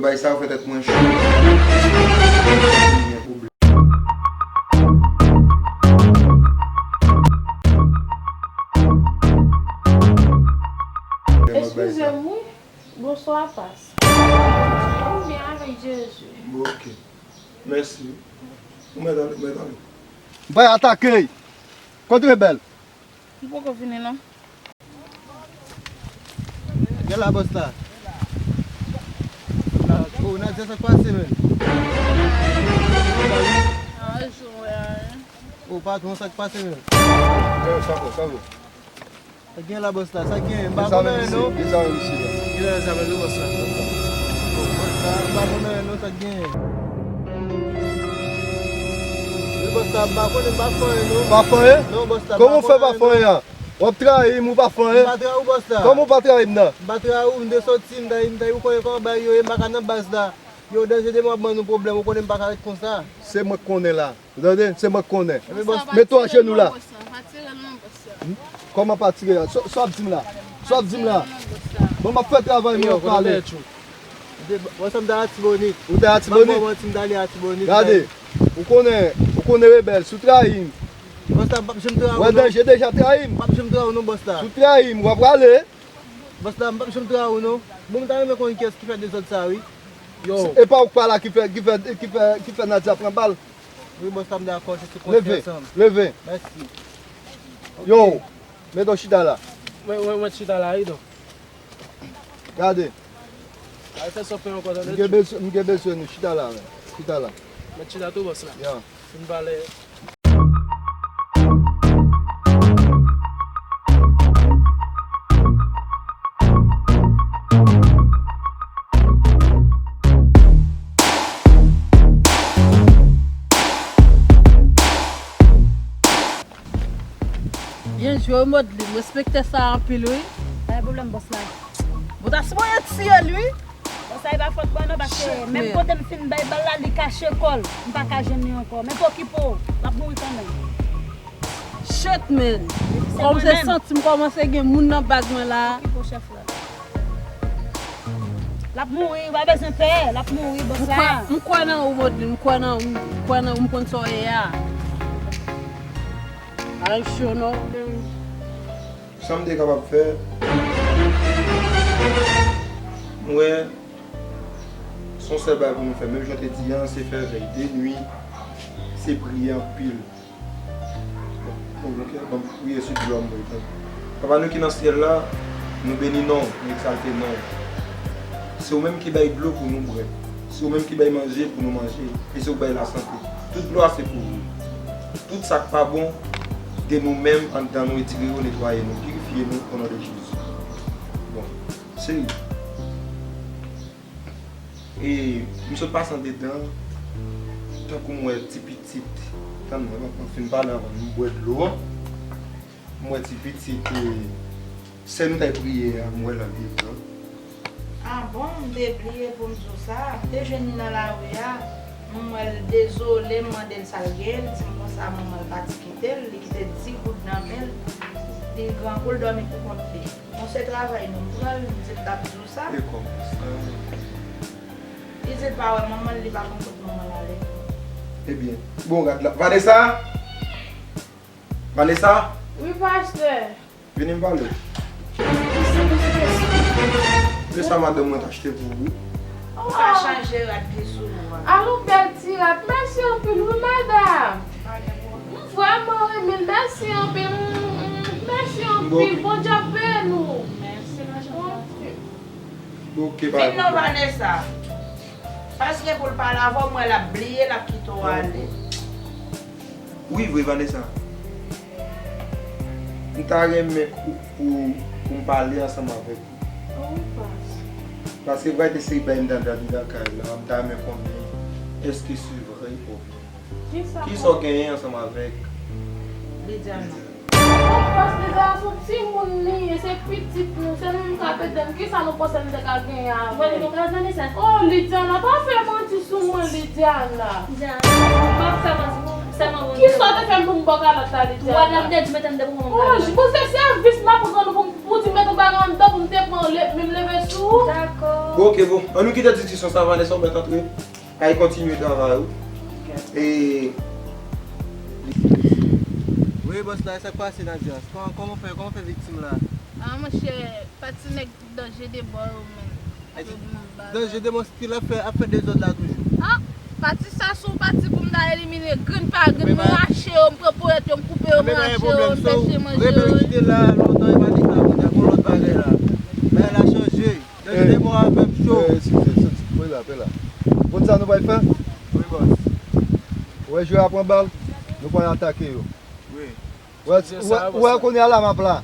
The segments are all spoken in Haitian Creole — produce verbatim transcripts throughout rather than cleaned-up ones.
Bay sa yo fè tèt mwen cho. Gen pwoblèm. Eskize m, wi. Bonswa, pas. Ou byen avèk Jezi? Bon, ok. Mèsi. Ou mèt ale, ou mèt ale. M pral atake. Kot rebèl? M poko fini non. Gen la bòs la. Oh, Nadia, sa k pase, men? Oh, patwon, sa k pase, men? Sa bon, sa bon. Sa gen la bòs la, sa gen? M pa konn anyen non. Gen sa menm isi la. Gen sa menm bòs la. M pa konn anyen non, sa gen? Wi, bòs la, m pa konnen, m pa fè anyen non. Pa fè anyen? Non, bòs la. Kòman w fè pa fè anyen an? W ap trayi m, ou pa fè anyen? M pa trayi w, bòs la. Kòman w pa trayi m nan? M pa trayi w, m te soti, m ta, m ta, ou konnen kòman bagay yo ye, m pa ka nan baz la. Yo, danje demen w ap ban nou pwoblèm, ou konnen m pa ka ret konsa. Se mwen k konnen la. Ou tande? Se mwen k konnen. Mete w ajenou la. Kòman pa tire a? Sa w ap di m la? Sa w ap di m la? Bon, m ap fè travay mwen, w ap pale. Bòs la, m t al Atibonit. Ou te Atibonit? M ap ba w manti, m t ale Atibonit. Gade, ou konnen, ou konnen rebèl, si w trayi m. Bòs la, m p ap janm trayi w non. Wè danje deja trayi m. M p ap janm trayi w non, bòs la. Si w trayi m, w ap prale. Bòs la, m p ap janm trayi w non. Bon, m ta renmen konn kiyès ki fè dezòd sa, wi. Yo. E pa ou k pa la ki fè, ki fè, ki fè, ki fè Nadia pran bal? Wi, bòs la, m dakò, se sou konsyans an. Leve, leve. Mèsi. Yo, mete w chita la. Mwen, mwen, mwen chita la, wi, donk. Gade. Al fè sa w fè ankò, tande. M gen bezwen, m gen bezwen nou. Chita la, men. Chita la. Mèt chita tou, bòs la. Ya. Fin pale. Byen jwe, wi, Modli. M respekte sa anpil, wi. Pa gen pwoblèm, bòs la. Bon, ta sipoze tiye l, wi. Bon, sa e pa fòt mwen non, paske menm kote m fin bay bal la, li kache kò l. M pa ka jwenn li ankò. Men pa okipe w, l ap mouri kanmenm. Shit, man. Kòm se santi m kòmanse gen moun nan bag mwen la. Okipe w, chèf la. L ap mouri, ou pa bezwen pè, l ap mouri, bòs la. M kwè, m kwè nan ou, Modli, m kwè nan ou, m kwè nan ou, m konn sa w ye a. Al cho non. Sa m te kapab fè, m wè se yon sèl bagay pou nou fè. Menm jan w te di an, se fè vèy de nwi, se priye anpil. Bon, ok, ban m priye sou dlo a m bwè. Papa nou ki nan syèl la, nou beni non w, nou egzalte non w. Se ou menm ki bay dlo pou nou bwè. Se ou menm ki bay manje pou nou manje. E se ou k bay lasante. Tout glwa se pou ou. Tout sa k pa bon de nou menm anndan nou, retire yo, netwaye nou, pirifye nou, o non de Jezi. Bon, cheri, e m sot pase andedan, tankou m wè ti pitit, tann mwen, m ap fin pale anvan m bwè dlo an. M wè ti pitit, e, sè nou t al priye a, m wè l andedan. Ah bon, m te bliye pou m di w sa. M te jwenn li nan lari a. M wè l dezole, m mande l sa l gen. Li di m konsa manman l pati kite l. Li kite di goud nan men l. Li grangou, l dòmi pou kont li. Bon, se travay nou. M pran l, m di m t ap di w sa. E kòman sa? Li di l pa wè manman l, li pa konn kot manman l ale. Ebyen, bon, gad la. Vanessa! Vanessa! Wi, pastè. Vini m pale w. Kisa misye te sou? Se sa madanm mwen t achte pou ou. Ou ka chanje rad ki sou ou a. Alon bèl ti rad. Mèsi anpil, wi, madanm. M vrèman renmen l. Mèsi anpil. Mm, mm, mèsi anpil. Bondye ap beni w. Mèsi, mèsi. Vin non, Vanessa. Paske pou l pale avè w, m wè l ap bliye, l ap kite w ale. Wi vre, Vanessa. M ta renmen pou, pou, pou m pale ansanm avèk ou. Paske vrè te se bay m nan gade lakay la, m ta renmen konnen èske se vre oubyen. Kisa w genyen ansanm avèk Lidiana? Paske Lidiana se yon timoun li ye, se pitit nou, se nou menm k ap ede n. Kisa nou panse n te ka genyen avè l? Mwen, nou ka nan sa. Oh, Lidiana, pa fè manti sou mwen, Lidiana. Lidiana, m p ap fè manti, sèlman mwen. Kisa w te fè m pou m ba w kalòt la, Lidiana? Twa la, m te di mete m te pou mwen kalòt. Oh, pou se sèvis m ap rann ou pou m, pou di mete yon bagay anndan pou m te pran, menm leve sou ou? Dakò. Ok, bon, ann nou kite diskisyon sa, Vanessa, ou mèt antre. Al kontinye travay ou. E... Wi, bòs la, sa k pase, Nadia? Kòman, kòman fè, kòman fè viktim la? Ah, monchè, pati nèg Danje debò yo, menm. Danje demontre l ap fè, ap fè dezòd la toujou. Ah, pati sa se yon pati pou m ta elimine grenn pa grenn, m rache yo, m pran ponyèt yo, m koupe yo, m rache yo, m pèse manje yo. Rebèl kite la lontan, e pa te ka, kounye a gon lòt bagay la. Bagay la chanje. Danje debò a menm cho. Eskize, soti, pran la, pran la. Konn sa nou pral fè? Wi, bòs. Ou wè jwè a pran bal, nou pral atake yo. Wi. Ou wè, ou wè, ou wè kounye a la m ap la.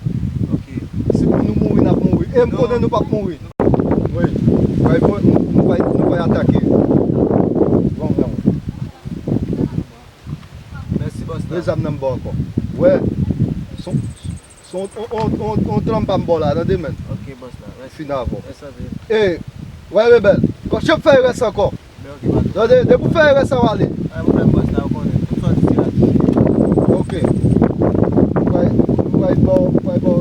Si pou nou mouri, n ap mouri. E m konnen nou p ap mouri. Wi. Ou wè, nou, nou pral, nou pral atake. Bon, bon. Mèsi, bòs la. Men zam nan m ba w ankò. Ou wè, son, son, on, on, on, on tranm pa m ba w la, tande, men. Ok, bòs la. Mèsi. Fin avè w. Mèsi anpil. E, ou wè, rebèl, kòchè ap fè rès ankò. Tande, depi w fè erè sa, w ale. Pa gen pwoblèm, bòs la, ou konnen. M sòti sila. Ok. Ou pral, ou pral ba w, ou pral ba w,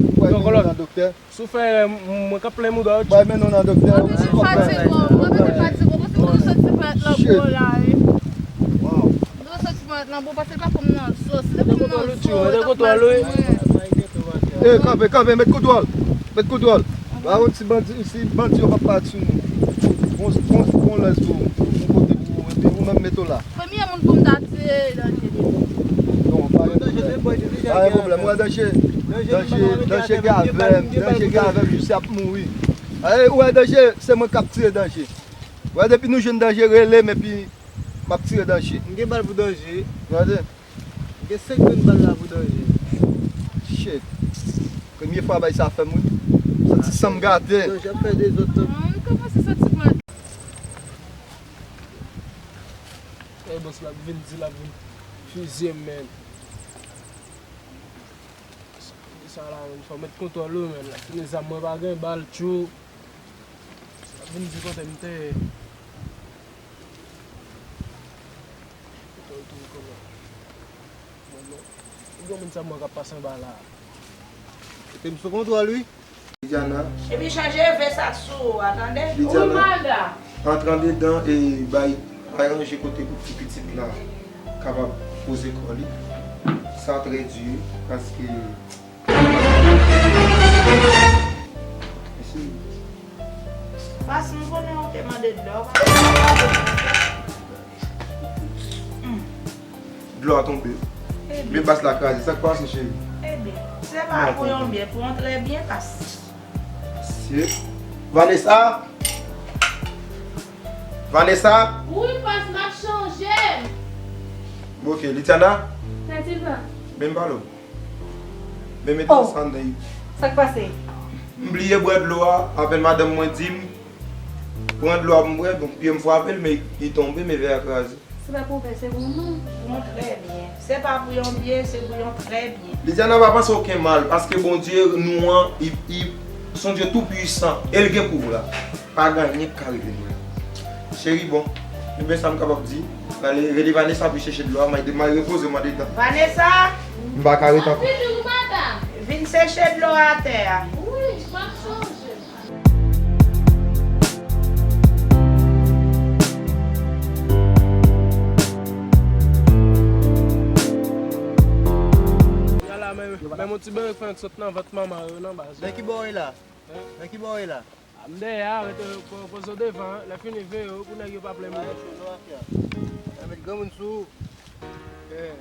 ou pral mennen w nan doktè. Si w fè erè, m, mwen k ap plenn mouda w. Ou pral mennen w nan doktè. Anpil fatig, mwen menm fatig, ou konn si m soti plat la pou la, wi. Wow. M soti plat la pou, paske l pa pou m nan zo, si l te pou m nan zo, l t ap mal pou mwen. E, kanpe, kanpe, met kontwòl. Met kontwòl. Pa wont si bandi, si bandi yo p ap pati sou nou. Bon, bon, bon lès pou ou, bon kote pou ou, epi ou menm mete w la. Premye moun pou m ta tiye, Danje li. Non, pa gen pwoblèm. Pa gen pwoblèm. Ou wè Danje, Danje, Danje gen avè m, Danje gen avè m, jis ap mouri. Ou wè Danje, se mwen k ap tire Danje. Ou wè depi nou jwenn Danje, rele m epi m ap tire Danje. M gen bal pou Danje. Tande. M gen senk grenn bal la pou Danje. Shit. Premye fwa bagay sa fè m, wi. M santi san m gate. Danje ap fè dezòd tou. Mwen kòmanse santi m. Ey, bòs la ap vin di l ap vin fizye m, men. Sa la, men, fò m met kontwòl ou, men. L ap fini zam mwen pa gen bal, tjou. L ap vin di kote m te ye. Kontwòl tou konnen. Bon, men, gen moun sa mwen k ap pase anba la. Mete m sou kontwòl, wi. Lidiana. Epi chanje ve sa k sou ou a, tande? Lidiana, antre andedan e bay, bay ranje kote pou ti pitit la kapab poze kò li. Sa trè di, paske Mesi. Pas m konnen ou te mande dlo. Dlo a tonbe. Ebyen. Men bas la kraze. Sa k pase, cheri? Ebyen, se pa pou yon byen, pou yon trè byen, pas. Mesye. Vanessa? Vanessa? Wi, pas, m ap chanje. Bon, ok, Litiana? Sa di la? Men m pale w. Men mete sa anndan. Sa k pase? M bliye bwè dlo a, apèn madanm mwen di m, pran dlo a pou m bwè, donk pye m frape l, men li tonbe, men vè a kraze. Se pa pou vè, se pou nou. Bon, trè byen. Se pa pou yon byen, se pou yon trè byen. Litiana, pa panse okenn mal, paske Bondye nou an, li, li, se yon Dye tou pwisan, e l gen pouvwa. Pa gen anyen k ka rive nou la. Cheri, bon, men sa m kapab di. Prale rele Vanessa pou chèche dlo a, m al, m al repoze m andedan. Vanessa! M pa ka ret ankò. Vin chèche dlo a atè a. Wi, m ap chanje. Yala, men, men yon ti bebe k fenk sot nan vant manman yo nan baz. Nan ki bò w ye la? Nan ki bò w ye la? A, m dèyè a, rete po-, poze w devan, lè fini veye w pou nèg yo pa plenn mouda. Bagay cho non, afè a. Sa met granmoun sou ou. Yeah.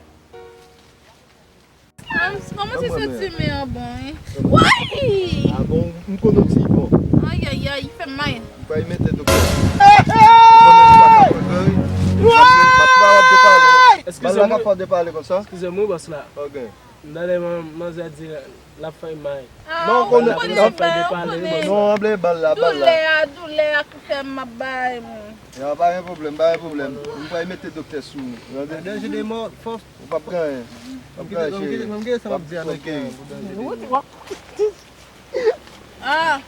Ah, m kòmanse santi men an bon, wi. Woy! Ah bon, m konnen w ti bon. Ayayay, li fè m mal. M pral mete doktè. Ou konnen m pa ka pran gran, wi. M ap, m ap, m ap depale. Eskize m. Bal la ka fè w depale konsa? Eskize m, wi, bòs la. Ok. M tande man-, manzè di l ap fè m mal. Ah, non, ou konnen, non, anble bal la, bal la. Doulè a, doulè a ki fè m ap bay moun. Ya, pa gen pwoblèm, pa gen pwoblèm. M pral mete doktè sou ou. Danje de mò, fòs. Ou p ap gen anyen. W ap gen anyen, cheri. W ap gen anyen, cheri. Ah,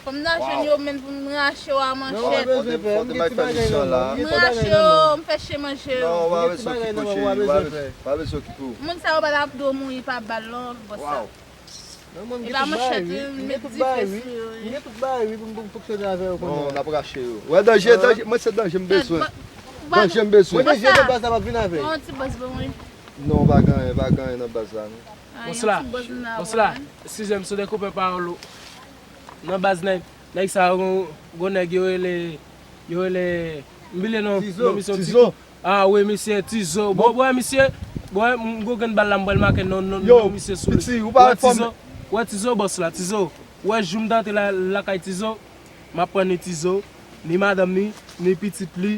fò m nan jwenn yo menm pou m rache yo a manchèt. Fò te, fò te bay fè misyon la. M rache yo, m fè chen manje yo. Non, ou pa bezwen okipe w, cheri. Ou pa bezwen, pa bezwen okipe w. Moun sa yo pa t ap dwe mouri pa bal non, bòs la. Mwen, mwen, m gen tout bagay, wi. M gen tout bagay, wi. M gen tout bagay, wi, pou m, pou m fonksyone avè yo kounye a. Non, n ap rache yo. Wè, danje, danje, mwen se danje m bezwen. Danje m bezwen. Mwen danje nan baz la, m ap vin avè yo. Yon ti bòs ban mwen. Non, pa gen anyen, pa gen anyen nan baz la, non. Bòs la, bòs la, eskize m si w te koupe pawòl ou. Nan baz nèg, nèg sa yo, gon, gon nèg yo rele, yo rele, m bliye non, non misye Tizo. Ah wi, misye Tizo. Bon, bon, misye, bon, m gon grenn bal la, m pral make non, non, non, misye sou li. Piti, ou pa enfòme. Wè Tizo, bòs la, Tizo. Wè jou m t antre la, lakay Tizo, m ap pran ni Tizo, ni madanm ni, ni pitit li.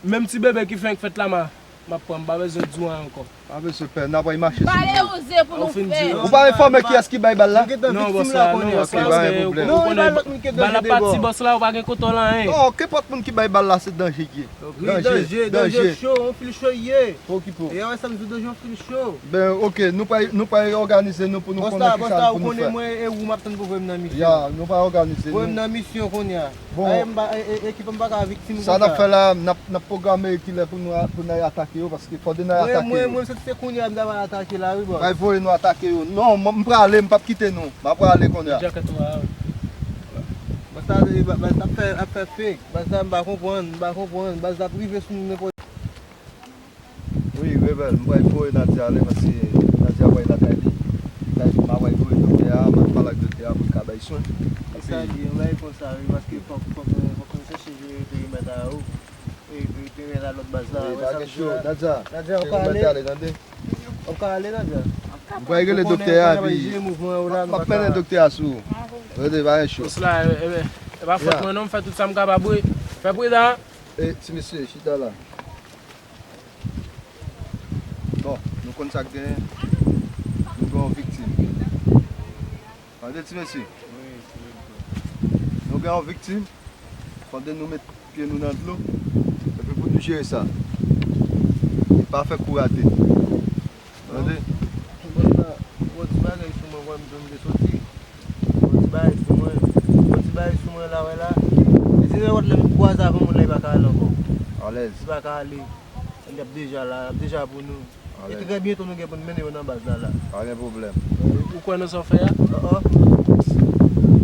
Menm ti bebe ki fenk fèt la, m a, m ap pran, m pa bezwen di w anyen ankò. Pa bezwen pè, n ap al mache sou li. Pale yon ze pou nou fè. Ou pa enfòme kiyès ki bay bal la? Non, bòs la, non, bòs la, paske ou konnen bal ap pati, bòs la, ou pa gen kontwòl anyen. Oh, kenpòt moun ki bay bal la, se danje ki ye. Wi, danje, danje cho, yon fil cho ye. Okipe w. E wè sa m di w, danje yon fil cho. Ben, oke, nou pral, nou pral òganize nou pou nou konnen kisa pou nou fè. Bòs la, bòs la, ou konnen mwen, e ou m ap tann pou voye m nan misyon. Ya, nou pral òganize nou. Voye m nan misyon kounye a. Bon. Aye, m pa, e, e, ekip an pa ka viktim konsa. Sa n ap fè la, n ap, n ap pwograme kilè pou nou, pou n al atake yo, paske fò n al atake yo. Mwen, mwen, mwen santi se kounye a m ta pral atake la, wi, bòs. Bay voye nou atake yo. Non, mwen, m prale, m p ap kite nou. M ap prale kounye a. Djakèt nwa a, wi. Bòs la, e, ba-, baz la ap fè, ap fè fake. Baz la, m pa konprann, m pa konprann. Baz la ap rive sou nou nenpòt. Wi, Rebèl, m pral voye Nadia ale, paske Nadia pral lakay li. Li pral, m a pral voye doktè a, m ap pale ak doktè a pou l ka bay swen. E sa byen, bay konsa, wi, paske fòk, fòk, fòk nou chèche jere perimèt la, wi. E, e, perimèt la lòt baz la, wi, pa gen cho. Nadia, Nadia, ou ka ale? Ou ka ale, Nadia? M pral rele doktè a, epi m ap mennen doktè a sou ou. Rete, pa gen cho. Bòs la, e, e, e pa fòt mwen non, m fè tout sa m kapab, wi. Fè pridan. E, ti mesye, chita la. Bon, nou konn sa k genyen. Nou gen yon viktim. Tande, ti mesye. Nou gen yon viktim. Fòk nou met pye nou nan dlo. Epi pou nou jere sa. E pa fè kou rate. Tande? Bon, sa, bon, ti bagay sou mwen, wè m tou m te soti. Bon, ti bagay sou mwen. Bon, ti bagay sou mwen la, wè la. E se nenpòt lè m kwaze avè moun la, li pa ka ale ankò. Alèz. Li pa ka ale. L ap deja la, l ap deja pou nou. E trè byento nou gen pou n mennen yo nan baz la, la. Pa gen pwoblèm. Ou kwè nan sa w fè a? Oh, oh.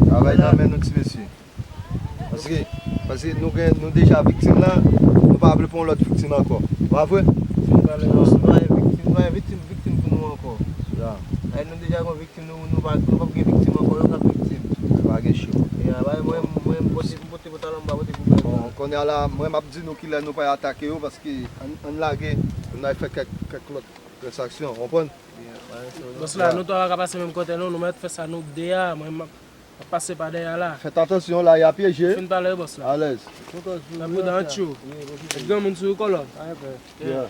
Travay nan men nou, ti mesye. Paske, paske nou gen, nou deja viktim la, nou pa vle pran yon lòt viktim ankò. Pa vre? Nou pa gen viktim, nou pa gen viktim, viktim pou nou ankò. Ya. Ay, nou deja gen viktim, nou, nou pa, nou p ap gen viktim ankò, yo k ap viktim. Pa gen cho. Ya, mwen, mwen, m pote, m pote pantalon, m pa pote pou bèl. Bon, kounye a la, mwen, m ap di nou kilè nou pral atake yo, paske ann, ann lage, pou n al fè kèk, kèk lòt tranzaksyon, w konprann? Bòs la, nou twa pa ka pase menm kote, non, nou mèt fè sa, nou de a, mwen, m ap, m ap pase pa dèyè la. Fèt atansyon, la, y a pyeje. Fin pale, bòs la. Alèz. Nan kou dan tchou. Granmoun sou kòlòm. Yeah.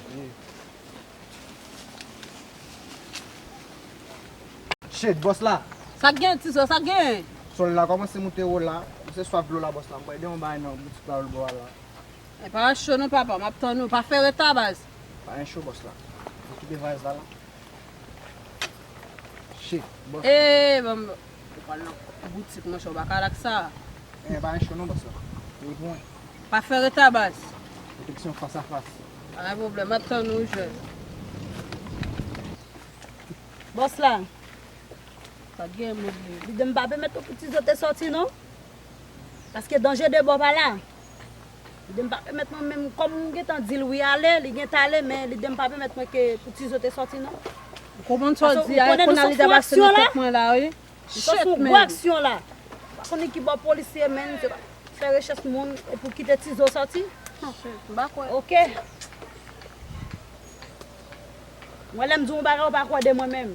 Shit, bòs la. Sa k gen, Tizo, sa k gen? Sòl la kòmanse moute wo la. Mwen se swaf dlo la, bòs la. Mwen de yon bagay nan boutik la, bò a la. E pa cho non, papa, m ap tann ou. Pa fè reta, baz. Pa gen cho, bòs la. Mwen kite valiz la, la. Shit, bòs. Ee, bon, ou pral nan boutik, monchè, ou pa ka al ak sa. E pa gen cho non, bòs la. Wi, pou mwen. Pa fè reta, baz. Pwoteksyon fas a fas. Pa gen pwoblèm, m ap tann ou, jèn. Bòs la. Pa gen moun li. Li di m pa pèmèt non pou Tizo te sòti, non. Paske danje de bò pa la. Li di m pa pèmèt mwen menm, kòm m gentan di l wi ale, li gentan ale, men li di m pa pèmèt mwen ke pou Tizo te sòti non. Ou konprann sa w di a, kounye a li ta pase nan tèt mwen la wi. Shit, man. Gwo aksyon la. Pa konnen ki bò polis ye, men se pa fè rechèch moun epi w kite Tizo sòti. Shit, m pa kwè. Oke. Mwen lè m di w yon bagay, ou pa kwè de mwen menm.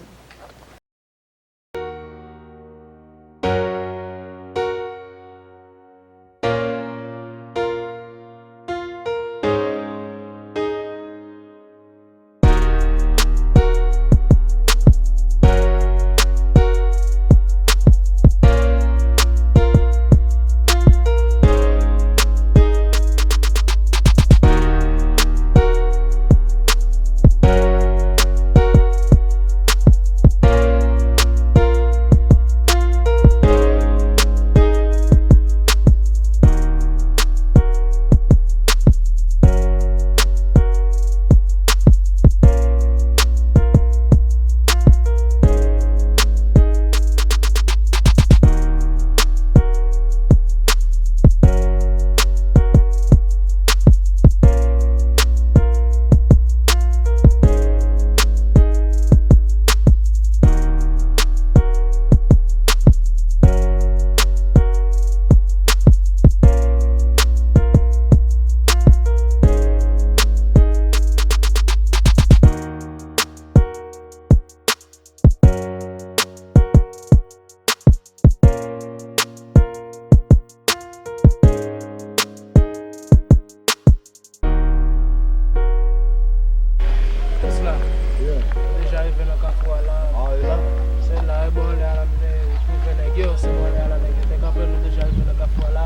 Yo, se mwen la, la, nèg yo te kanpe, nou deja rive nan kafou a la.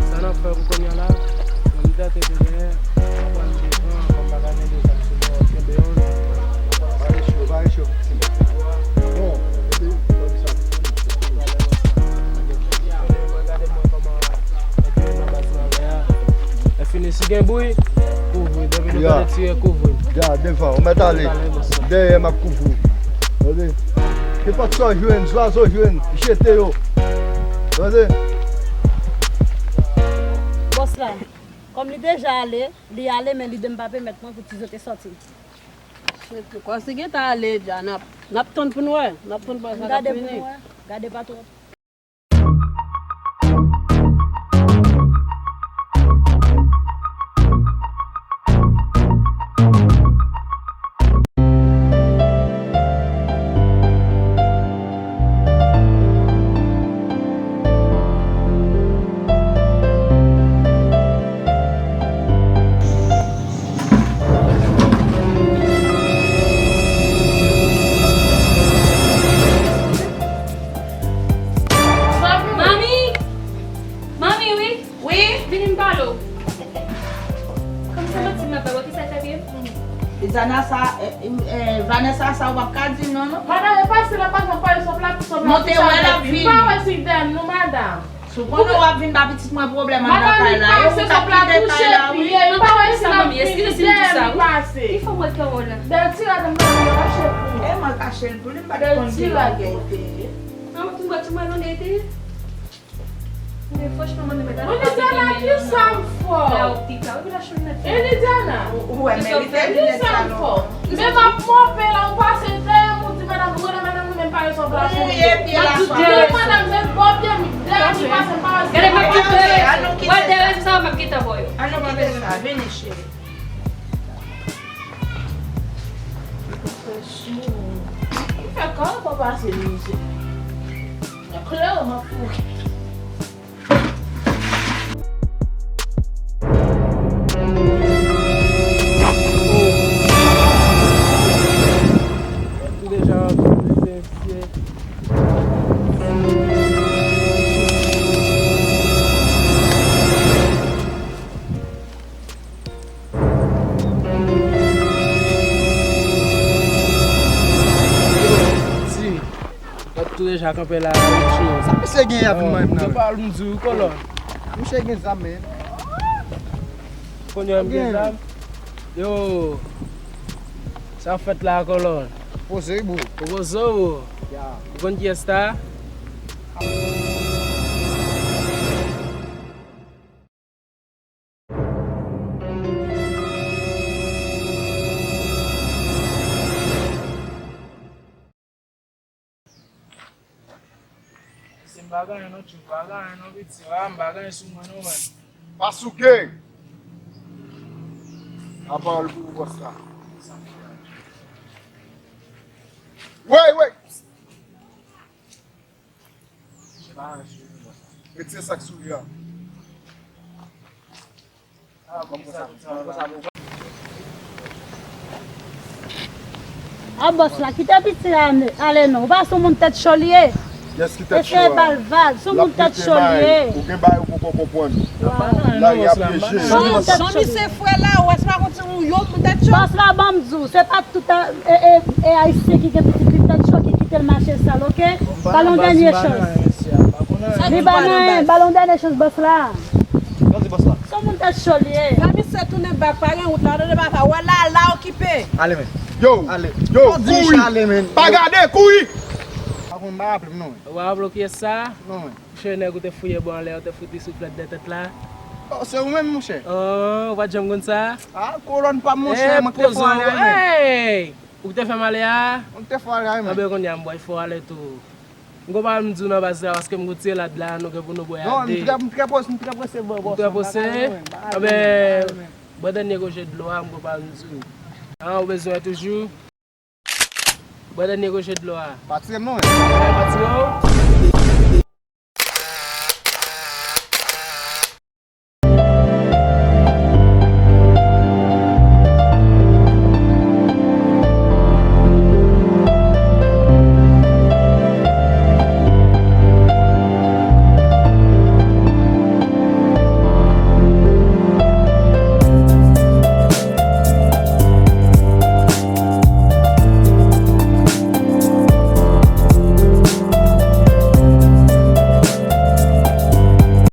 Sa n ap fè pou kounye a la, nou tante demen, nou pran devan, kòm pa ka gen de zam sou nou, kenbe yon. Pa gen cho, pa gen cho. Bon, epi, kòm sa. Gade mwen kòman nèg yo nan baz nan lè a. Lè fini, si gen bri, kouvri. Depi nou tande tire, kouvri. Gade devan, ou mèt ale. Dèyè, m ap kouvri. Tande? Nenpòt sa w jwenn, zwazo jwenn, jete yo. Tande? Bòs la, kòm li deja ale, li ale, men lide m pa pèmèt mwen pou ti zo te sòti. Kòm si gentan ale dja, n ap, n ap tann pou n wè. N ap tann pou n wè sa k ap vini. Gade pou n wè. Gade pa twòp. Manmi! Manmi, wi! Wi? Vini m pale w. Kòm se manti m ap bay w, kisa k fè pye m? Izana sa, eh, eh, Vanessa sa w p ap ka di non, non. Vanessa pase la, pa janm pale sou plat, sou plat. Monte wè l ap vini. M pa wè si dèyè m non, madanm. Si w konnen w ap vin ba pitit mwen pwoblèm anndan kay la, e ou k ap kite kay la, wi. Manmi, eskize si m di sa, wi. Ki fè w wè kè w la? Dèyè ti rad m nan, m kache l pou li. E mwen kache l pou li, m pa t konn ki longè l te ye. An, ou konn ti mwen longè l te ye? Men franchman, manmi, mwen ta... Manmi, Dana, ki sa m fè w? La ou pika, wi, la chou nèt. E li, Dana? Ou wè, men li te vin nèt sa lontan. Men m ap monpe la, ou pase dèyè m, ou di madanm, ou rele madanm nou menm pale sou plas. Ou ye pye la swa. Di madanm, se bò pye m, dèyè m li pase m pa wè si... Gade, m ap kite. Wè, dèyè sa, m ap kite bò yo. An nou kite sa, vini, cheri. Ki fè kò pa pase mizè. Klè, m ap kouri. Yo, ti, w ap tou deja kanpe la, yon choz. Sa misye gen y ap vin mande m nan? Yo pa vle m di w, kolòn. Misye gen zam, men. Kounye a m gen zam. Yo, sa fèt la, kolòn? Poze, bro. Ou poze, bro? Ya. Ou konn kiyès ta? Se m pa gen anyen non, tchoul, m pa gen anyen non, piti, a, m pa gen anyen sou mwen non, man. Pa souke! Lapawòl pou ou, bòs la. Wey, wey! Retire sa k sou li a. A bòs la, kite piti a ale non. Ou pa sou moun tèt cho li ye. Eseye ba l vag, sou moun tèt cho li ye. Ou gen bagay ou poko konprann. Lari a pyeje. Sou moun tèt cho li ye. Frè la, ou wè se pa konn ti ou yo moun tèt cho. Bòs la, ban m di w, se pa tout e, e, e ayisyen ki gen pitit li tèt cho ki kite l mache sal, oke? Ba l yon dènye chans. Li ba l anyen, ba l yon dènye chans, bòs la. Sa w di, bòs la? Se yon moun tèt cho li ye. Fè misye tounen bak, pa gen wout la, tande papa, wè la, la okipe. Ale, men. Yo, yo, kouri. Pa gade, kouri. Pa konn, m pa raple m non, men. Ou pa raple w kiyès sa? Non, men. Monchè, nèg ou te fouye bò anlè, ou te fout li souflèt dèyè tèt la. Oh, se ou menm, monchè? Oh, ou pa t janm konn sa? Ah, kolòn pa m, monchè, mwen te fò ale a, men. Hey! Ou te fè m ale a? Mwen te fò ale a, men. Anben, kounye a, m bòy fò ale tou. M konprann m di w nan baz la, paske m gon ti rad la, nou gen pou nou bwè a de. Non, m trè, m trè prese, m trè prese, bò, bò. Ou trè prese? Anben, bwè dènye goje dlo a, m konprann m di w. An, ou bezwen toujou? Bwè dènye goje dlo a. Pa tire m non, men. Pa tire w?